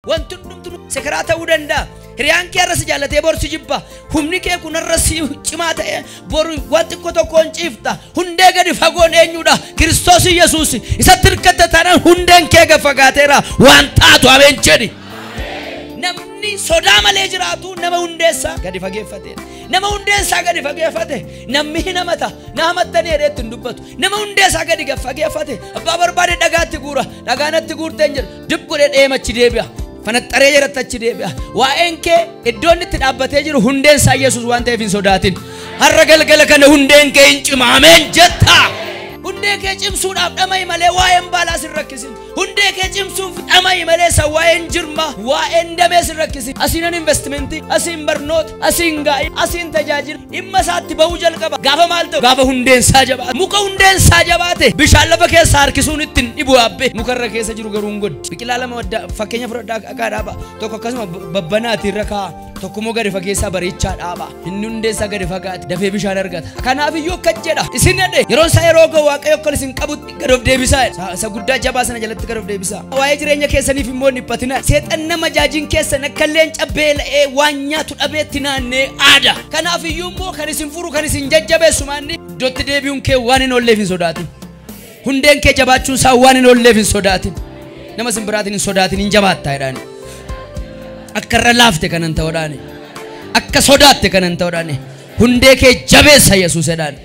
Wanti hundumtuu sekeraa ta'uu danda'a. Hiriyaan kee har'a si jaallatee boru si jibba. Humni kee kun har'a si cimaa ta'e boru waan xiqqoo tokkoon ciifta. Hundee gadi fagoon eenyudha? Kiristoos Yesuus. Isatti hirkatta taanaan hundeen kee gad fagaateera. Waan taatu ameen jedhi. Namni sodaa malee jiraatu nama hundeessaa gadi fageeffateedha. Nama hundeessaa gadi fageeffate namni hin hamata. Na hamattanii jedhee hin dubbatu. Nama hundeessaa gadi fageeffate abbaa barbaade dhagaatti guura. Dhagaa natti guurtee hin jedhu. Dib godhee dheemachi deebi'a. Fanaxxaree jedhatti achi deebi'a. Waa'een kee iddoo inni itti dhaabbatee jiru hundeen isaa Yesuus waan ta'eef hin sodaatin. Har'a galgala kana hundeen kee hin cima. Ameen jetta. Hundee kee cimsuudhaaf dhama'i malee waa'een baalaa sin rakkisin. Hundee kee cimsuuf dhama'i malee isa waa'een jirma, waa'een damee sin rakkisin. Asiinan investimentii, asiin barnoota, asiin gaa'ii, asiin tajaajila. Dhimma isaatti ba'uu jalqaba. Gaafa maal ta'u? Gaafa hundeen isaa jabaate. Muka hundeen isaa jabaate bishaan lafa keessa harkisuun ittiin dhibu abbe. Muka irra keessa jiru garuu hin goddi. Biqilaa lama fakkeenya fudhadhaa dhagaa dhaaba. Tokko akkasuma babbanaati irra kaa'a. Tokko immoo gadi fageessaa bareechaa dhaaba. Inni hundeen isaa gadi fagaate dafee bishaan argata. Kanaaf iyyuu akkas jedha. Isin jedhe yeroon isaa yeroo ga'u Waaqayyo akka isin qabutti gad of deebisaa. Isa guddaa jabaa sana jalatti gad of deebisaa. Waa'ee jireenya keessaniif immoo hin dhiphatina. Seexan nama jaajiin keessan akka leenca beela'ee waan nyaatu dhabeetti naannee aada. Kanaaf iyyuu immoo kan isin furu kan isin jajjabeessu maanni iddootti deebi'uun kee waan hin oolleef hin sodaatin. Hundeen kee jabaachuun isaa waan hin oolleef hin sodaatin. Nama isin biraatiin hin sodaatin hin jabaattaa jedhaani. Akka irra laafte kanan ta'uudhaani. Akka sodaatte kanan ta'uudhaani. Hundee kee jabeessa Yesuus jedhaani.